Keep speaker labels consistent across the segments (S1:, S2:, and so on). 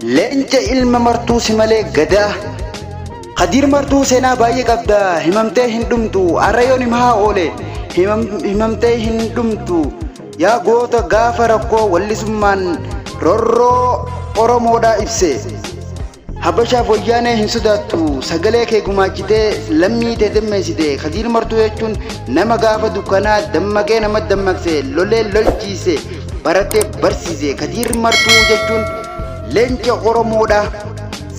S1: Leenca ilma martuu si malee gadaa. Kadiir Martuu seenaa baay'ee qabda himamtee hin dhumtu arrayoon himaa oole himamtee hin dhumtu yaa goota gaafa rakkoo wallisummaan rorroo Oromoodhaa ibse. Habashaaf wayyaanee hin sodaattu sagalee kee gumaachitee lammii tee dammeessite. Kadiir Martuu jechuun nama gaafa dukkanaa dammaqee nama dammaqse, lolee lolchiise, baratee barsiise. Kadiir Martuu jechuun leenca Oromoodha.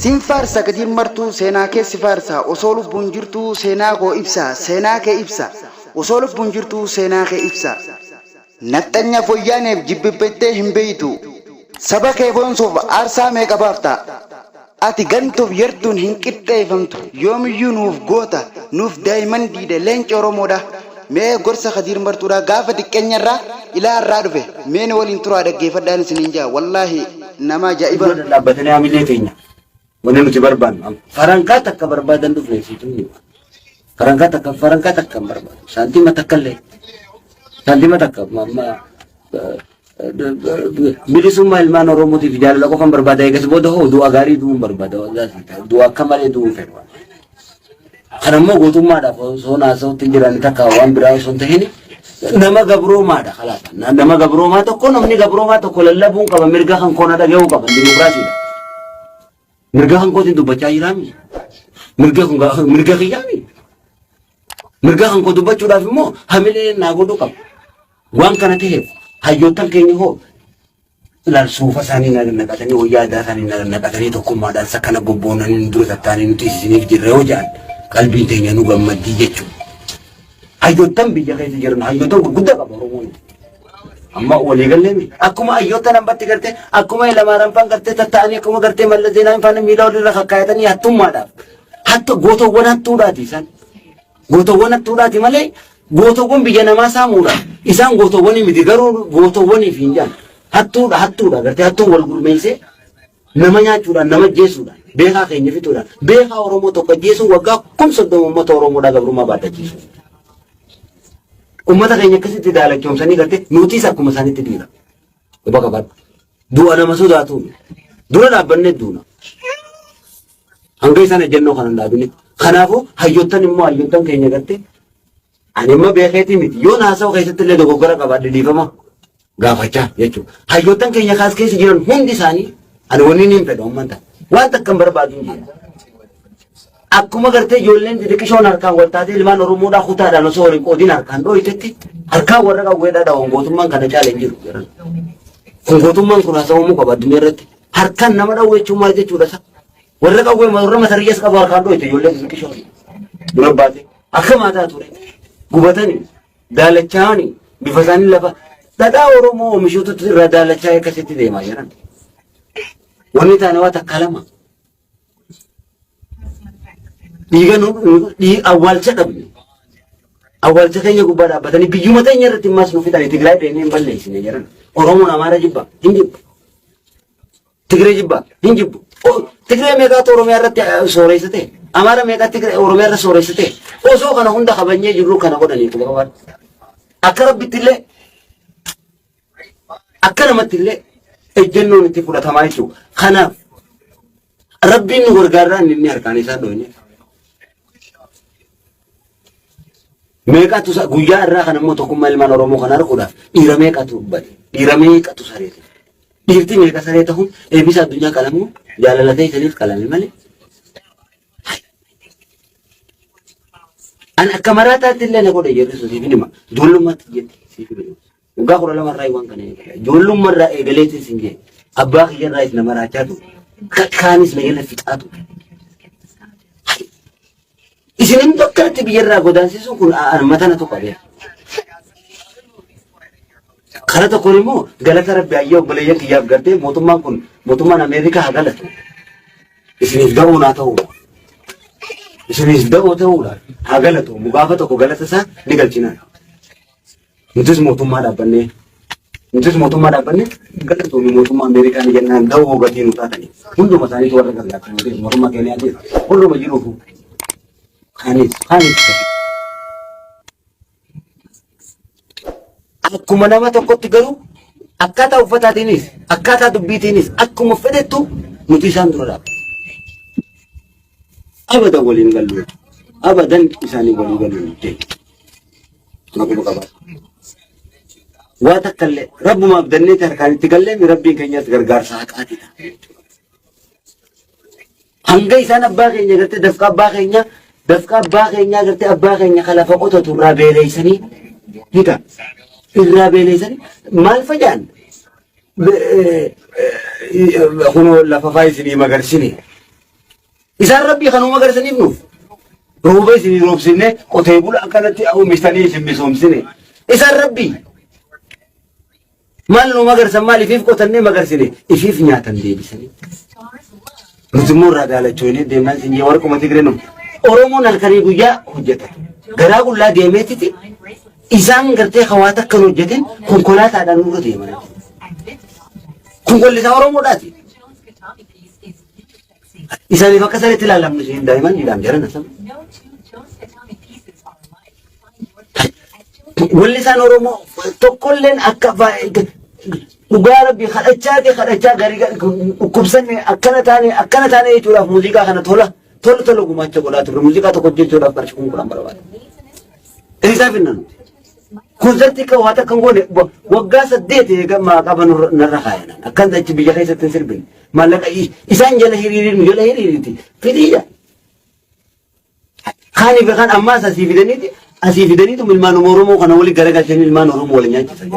S1: Sin faarsa Kadiir Martuu, seenaa kee si faarsa. Osoo lubbuun jirtuu seenaa koo ibsa, seenaa kee ibsa. Osoo lubbuun jirtuu seenaa kee ibsa. Nafxanyaaf wayyaaneef jibbibbttee hin beektu. Saba kee boonsuuf aarsaa meeqa baafta. Ati gantuuf yartuun hin qixxeeffamtu. Yoomiyyuu nuuf goota, nuuf daayimandiidha, leenca Oromoodha. Mee gorsa Kadiir Martuudha gaafa xiqqeenyarraa ilaa har'aa dhufe. Mee nu waliin turaa dhaggeeffadhaan isiniin ja'a. Wallaahi nama ajaa'iba.
S2: Dura dhaabbatanii hamilee teenya. Wanni nuti barbaannu amma farankaa takka barbaadan dhufne siitu hima. Farankaa takka, farankaa takka hin barbaadu. Saantima takka illee. Saantima takka amma bilisummaa ilmaan Oromootiif jaalala qofan barbaada. Eegas booda hoo du'a gaarii du'uun barbaada. Du'a akka malee du'uun fedhu. Kan ammoo gootummaadhaaf osoo naasa'utti hin jiran takka waan biraa osoo hin tahin nama gabroomaadha kalaas. Nama gabroomaa tokko, namni gabroomaa tokko lallabuun qaba, mirga kan koona dhaga'uu qaba, dimokiraasiidha. Mirga kan kootiin dubbachaa jiraami. Mirga kun mirga kiyyaami. Mirga kan koo dubbachuudhaaf immoo hamilee naa godhuu qaba. Waan kana ta'eef hayyoottan keenya hoo ilaal, suufa isaanii naqatanii, wayyaa aadaa isaanii naqatanii, tokkummaadhaan sakkana bobboonanii dura tattaanii nuti isiniif jirra yoo jedhan qalbiin teenya nu gammaddii jechuudha. Hayyoottan biyya keessa jiran, hayyoottan gurguddaa qaba Oromoon. Amma walii gallee miti. Akkuma hayyoottan hambatti gartee, akkuma Hayilamaariyaam faan gartee tatta'anii, akkuma gartee Mallas Zeenaawii faan miila walirra kakkaayatanii hattummaadhaaf. Hattu gootawwan hattuudhaati isaan. Gootawwan hattuudhaati malee gootawwan biyya namaa saamuudha. Isaan gootawwanii miti, garuu gootawwaniif hin jaan. Hattuudha, hattuudha, gartee hattuun wal gurmeessee nama nyaachuudhaan, nama ajjeesuudhaan, beekaa keenya fixuudhaan, beekaa Oromoo tokko ajjeesuun waggaa 30,000 uummata Oromoodhaa gabrummaa baadhachiisu. Uummata keenya akkasitti daalachoomsanii gartee nutis akkuma isaanitti dhiira. Quba qabaadhu. Du'a nama sodaatu dura dhaabbannee duuna. Hanga isaan ejjennoo kana hin dhaabinitti. Kanaafuu hayyoottan immoo hayyoottan keenya gartee ani immoo beekeetii miti. Yoon haasa'u keessatti illee dogoggora qabaadhe dhiifama gaafachaa jechuudha. Hayyoottan keenya kaas keessa jiran hundi isaanii ani wanni niin fedha uummata. Waan takka hin barbaadu hin jiru. Akkuma gartee ijoolleen xixiqqishoon harkaan wal taatee ilmaan Oromoodhaa kutaadhaan osoo waliin qoodiin harkaan dhooytetti harkaan warra qawweedhaa dhawan, gootummaan kana caala hin jiru. Kun gootummaan kun haasawamuu qaba addunyaa irratti. Harkaan nama dhawuu jechuun maal jechuudha isa? Warra qawwee, warra matariyyees qabu harkaan dhooyte ijoolleen xixiqqishoon. Dura baate akka maataa ture. Gubatanii daalachaanii bifa isaanii lafa dhadhaa Oromoo oomishuutu irraa daalachaa akkasitti deemaa jiran. Wanni taane waa takka lama. Dhiiga nu awwaalcha dhabne. Awwaalcha keenya gubbaa dhaabbatanii biyyuma teenya irratti ammas nu fixanii. Tigraay deemnee hin balleessine jedhan. Oromoon Amaara jibba hin jibbu. Tigree jibba hin jibbu. Tigree meeqaatu Oromiyaa irratti sooressa ta'e? Amaara meeqaatti Tigree Oromiyaa irratti sooressa ta'e? Osoo kana hunda kabajnee jirru kana godhanii quba qabaadhu. Akka Rabbitti illee, akka namatti illee ejjennoon itti fudhatamaa jechuudha. Kanaaf Rabbiin nu gargaarraa inni harkaan isaa dhoyne. Meeqatu guyyaa irraa kan immoo tokkummaa ilmaan Oromoo kan arguudhaaf dhiira meeqatu bade, dhiira meeqatu saree ta'e. Dhiirti meeqa saree ta'uun eebbisa addunyaa qalamuu jaalala ta'e saniif qalame malee. An akka maraataatti illee na godhe jedhu siif hin hima. Ijoollummaatti jetti siif hin hima. Waggaa 12 irraa waan kana eegale. Ijoollummaa irraa eegaleetiin sin jee. Abbaa kiyya irraa na maraachaa ture. Kaanis na jala fixaa ture. Isin hundi akkanatti biyya irraa godaansisuun kun mata na tokko beeka. Kara tokkoon immoo galata Rabbi, ayyaa obboleeyyan kiyyaaf gartee mootummaan kun, mootummaan Ameerikaa haa galatu. Isiniif da'oo naa ta'uudha. Isiniif da'oo ta'uudha. Haa galatu. Gaafa tokko galata isaa ni galchinaa. Nutis mootummaa dhaabbannee galatoomi mootummaa Ameerikaa ni jennaan, da'oo gatii nu taatanii. Hunduma isaaniitu warra gargaartan mootummaa Keeniyaatiif hunduma jiruufu kaanis kaanis. Akkuma nama tokkotti garuu akkaataa uffataatiinis akkaataa dubbiitiinis akkuma fedhettu Nuti isaan dura dhaabbanna. Abadan waliin gallu. Abadan isaanii walii galuu hin dandeenyu. Kana quba qabaadha. Waa takka illee rabbuma abdanneeti harkaan itti galleemi rabbiin keenyas gargaarsa haqaati ta'a. Hanga isaan abbaa keenya gartee dafqa abbaa keenya dafqa abbaa keenyaa gartee abbaa keenya kan lafa qotatu irraa beeleessanii hita irraa beeleessanii maal fajaan kunoo lafa faa isinii magarsine isaan rabbii kanuma magarsaniif nuuf rooba isinii roobsinne qotee bula akkanatti oomishtanii isin misoomsine isaan rabbii Maal nu magarsan maal ifiif qotannee magarsine ifiif nyaatan deebisanii. Nuti immoo irraa daalachoonee deemnaan isin jee warquma Tigree nu. Oromoon halkanii guyyaa hojjeta. Garaa qullaa deemeetiti isaan gartee hawaa takka hin hojjetin konkolaataadhaan nurra deeman. Kun gollisaa Oromoodhaati. Isaaniif akka sanitti ilaalamnu isin daa'imman jedhaam jaran asam. Wallisaan Oromoo tokkolleen akka dhugaa rabbii kadhachaati kadhachaa garii dhukkubsanne akkana taane akkana taane jechuudhaaf muuziqaa kana tola tola tola gumaacha godhaa turre muuziqaa tokko hojjechuudhaaf qarshii 10,000 barbaada. Eessaa finna nuti? Konsartii kan waa takka hin goone waggaa 8 eega qaban narra kaayan. Akkan achi biyya keessatti hin sirbine. Maallaqa isaan jala hiriirin nu jala hiriiriti. Fidiyya. Kaanii fi kaan ammaas asii fidaniiti asii fidaniitu ilmaan Oromoo kana wali garagalchanii ilmaan Oromoo wal nyaachisan.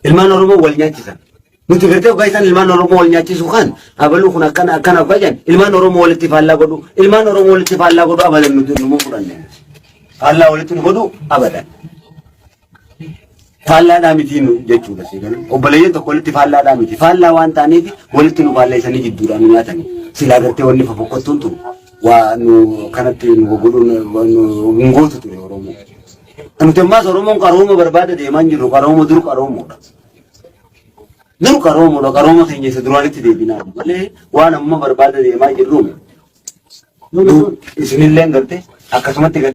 S2: Ilmaan Oromoo wal nyaachisan. Nuti gartee hoggaa isaan ilmaan Oromoo wal nyaachisuu kan abaluu kun akkana akkana hoggaa jedhan ilmaan Oromoo walitti faallaa godhu ilmaan Oromoo walitti faallaa godhu abadan nuti numa fudhanne. Faallaa walitti nu godhu abadan. Faallaadhaa miti nu jechuudha sii galee. Obboleeyyan tokko walitti faallaadhaa miti. Faallaa waan taaneef walitti nu faalleessanii jidduudhaan nu nyaatanii. Silaa gartee wanni fofokkottuun tun waa nu kanatti nu godhuun nu hin gootu ture Oromoo. Nuti ammaas Oromoon qarooma barbaada deemaa hin jirru. Qarooma dur qaroomoodha. Dur qaroomoodha. Qarooma keenya isa duraanitti deebinaa malee waan amma barbaada deemaa jirru. Isinillee garte akkasumatti garte.